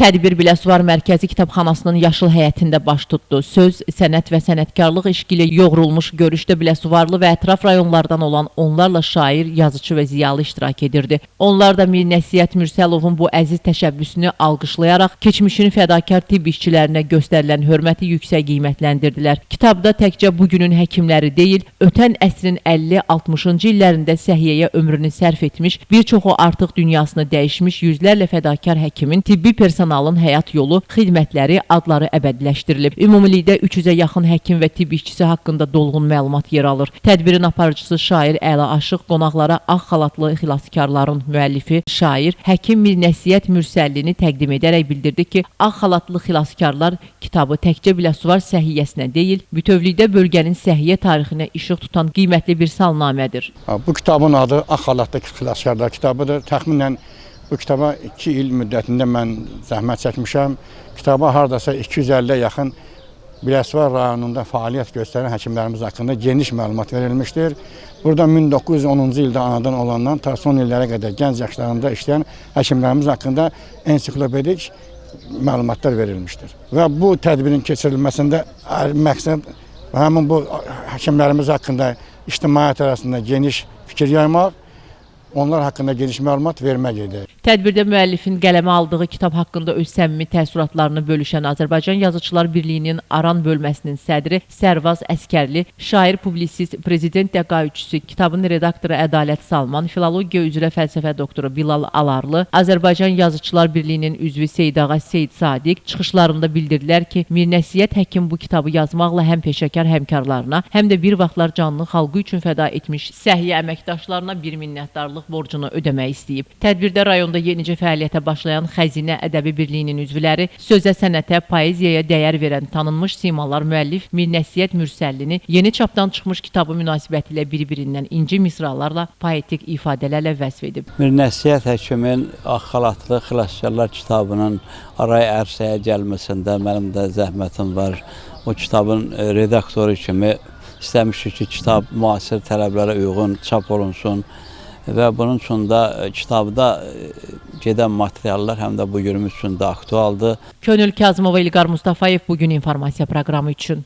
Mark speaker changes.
Speaker 1: Tədbir Biləsuvar Mərkəzi Kitabxanasının yaşıl həyətində baş tutdu. Söz, sənət və sənətkarlıq işqi ilə yoğrulmuş görüşdə Biləsuvarlı və ətraf rayonlardan olan onlarla şair, yazıçı və ziyalı iştirak edirdi. Onlar da Mir Nəsihət Mürsəlovun bu əziz təşəbbüsünü alqışlayaraq keçmişin fədakar tibb işçilərinə göstərilən hörməti yüksək qiymətləndirdilər. Kitabda təkcə bugünün həkimləri deyil, ötən əsrin 50-60-cı illərində səhiyyəyə ömrünü sərf etmiş, bir çoxu artıq dünyasını dəyişmiş yüzlərlə fədakar həkimin, tibbi personalın həyat yolu, xidmətləri, adları əbədiləşdirilib. Ümumilikdə 300-ə yaxın həkim və tibb işçisi haqqında dolğun məlumat yer alır. Tədbirin aparıcısı şair Əla Aşıq qonaqlara ağ xalatlı xilaskarların müəllifi, şair, həkim Mir Nəsihət Mürsəllini təqdim edərək bildirdi ki, ağ xalatlı xilaskarlar kitabı təkcə Biləsuvar səhiyyəsinə deyil, bütövlükdə bölgənin səhiyyə tarixinə işıq tutan qiymətli bir salnamədir.
Speaker 2: Bu kitabın adı Ağ xalatlı xilaskarlar kitabıdır. Təxminən bu kitaba 2 il müddətində mən zəhmət çəkmişəm. Kitaba hardasa 250-ə yaxın Biləsuvar rayonunda fəaliyyət göstərən həkimlərimiz haqqında geniş məlumat verilmişdir. Burada 1910-cu ildə anadan olandan ta son illərə qədər gənc yaşlarında işləyən həkimlərimiz haqqında ensiklopedik məlumatlar verilmişdir. Və bu tədbirin keçirilməsində məqsəd həmin bu həkimlərimiz haqqında ictimaiyyət arasında geniş fikir yaymaq, onlar haqqında geniş məlumat vermək idi.
Speaker 1: Tədbirdə müəllifin qələmə aldığı kitab haqqında öz səmimi təəssüratlarını bölüşən Azərbaycan Yazıçılar Birliyinin Aran bölməsinin sədri Sərvaz Əskərli, şair, publisist, prezident təqaüdçüsü, kitabın redaktoru Ədalət Salman, filologiya üzrə fəlsəfə doktoru Bilal Alarlı, Azərbaycan Yazıçılar Birliyinin üzvü Seyid Ağa Seyid Sadiq çıxışlarında bildirdilər ki, Mir Nəsihət həkim bu kitabı yazmaqla həm peşəkar həmkarlarına, həm də bir vaxtlar canını xalqı üçün fəda etmiş səhiyyə əməkdaşlarına bir minnətdarlıq borcunu ödəmək istəyib. Tədbirdə rayonda yenicə fəaliyyətə başlayan Xəzinə Ədəbi Birliyinin üzvləri, sözə, sənətə, poeziyaya dəyər verən tanınmış simalar müəllif Mir Nəsihət Mürsəllini yeni çapdan çıxmış kitabı münasibətilə bir-birindən inci misralarla, poetik ifadələrlə vəsf edib.
Speaker 3: Mir Nəsihət həkimin Ağ xalatlı xilaskarlar kitabının aray ərsəyə gəlməsində mənim də zəhmətim var. O kitabın redaktoru kimi istəmişik ki, kitab müasir tələblərə uyğun çap olunsun və bunun üçün də kitabda gedən materiallar həm də bugünümüz üçün də aktualdır.
Speaker 1: Könül Kazımova, İlqar Mustafayev, Bugün informasiya proqramı üçün.